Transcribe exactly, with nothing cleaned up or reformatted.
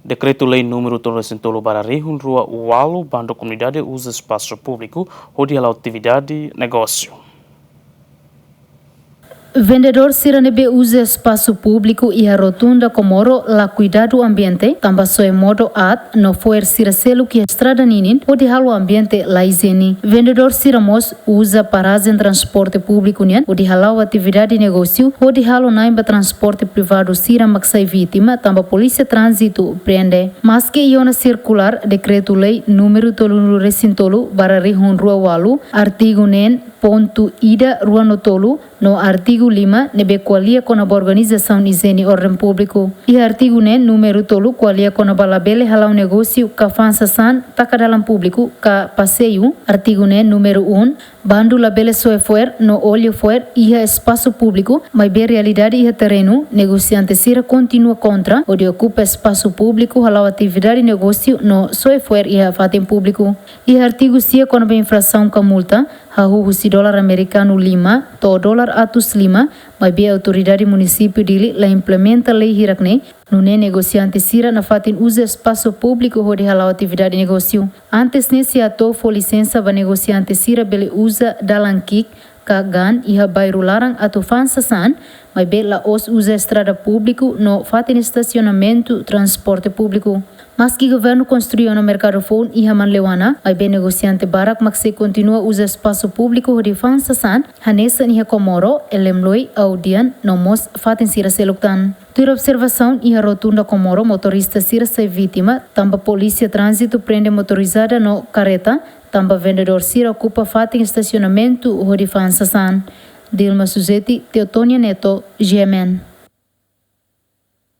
Dekretu-Lei númeru tolunulu-resin-tolu barra rihun rua ualu, bandu komunidade uza espasu públiku hodi hala'o atividade negósiu. Vendedór sira ne'ebé uza espasu públiku iha Rotunda Comoro la kuidadu ambiente, tanba soe modo aat no fo'er sira selu iha estrada ninin hodi halo ambiente la ijiene. Vendedór sira mós uza parajen transporte públiku nian hodi hala'o atividade negósiu, hodi halo na'in ba transporte privadu sira mak sai vítima, tanba Polísia Tránzitu prende. Maske iha ona sirkulár Dekretu-Lei númeru tolunulu-resin-tolu barra rihun rua ualu, artigu neen pontu ida, rua no tolu, no artigu lima, ne'ebé ko'alia kona-ba organizasaun ijiene orden públiku. Iha artigu neen númeru tolu ko'alia kona-ba labele hala'o negósiu ka fa'an sasán taka dalan públiku ka paseiu. Artigu neen númeru um, bandu labele soe fo'er no olho fo'er iha espasu públiku, maibé realidade iha terrenu, negosiante sira kontinua kontra hodi okupa espasu públiku, hala'o atividade negósiu no soe fo'er iha fatin públiku. Iha artigu sia kona-ba infrasaun ka multa, hahú husi dolar amerikanu lima to'o dolar atus lima, maibé autoridade munisípiu Dili la implementa lei hirak-ne'e, nune'e negosiante sira nafatin uza espasu públiku hodi hala'o atividade negósiu. Antes ne'e SEATOU fó lisensa ba negosiante sira bele uza dalan ki'ik ka gaan iha bairru laran atu fa'an sasán, maibé la'ós uza estrada públiku no fatin estasionamentu transporte públiku. Maske governu konstrui ona merkadu foun iha Manleuana, maibé negosiante barak mak sei kontinua uza espasu públiku hodi fa'an sasán, hanesan iha Comoro, Elemloi, Audian, no mós fatin sira seluk tan. Tuir observasaun, iha Rotunda Comoro motorista sira sai vítima, tanba Polísia Tránzitu prende motorizada no karreta, tanba vendedór sira okupa fatin estasionamentu hodi fa'an sasán. Dilma Suzeti, Teotonia Neto, G M N.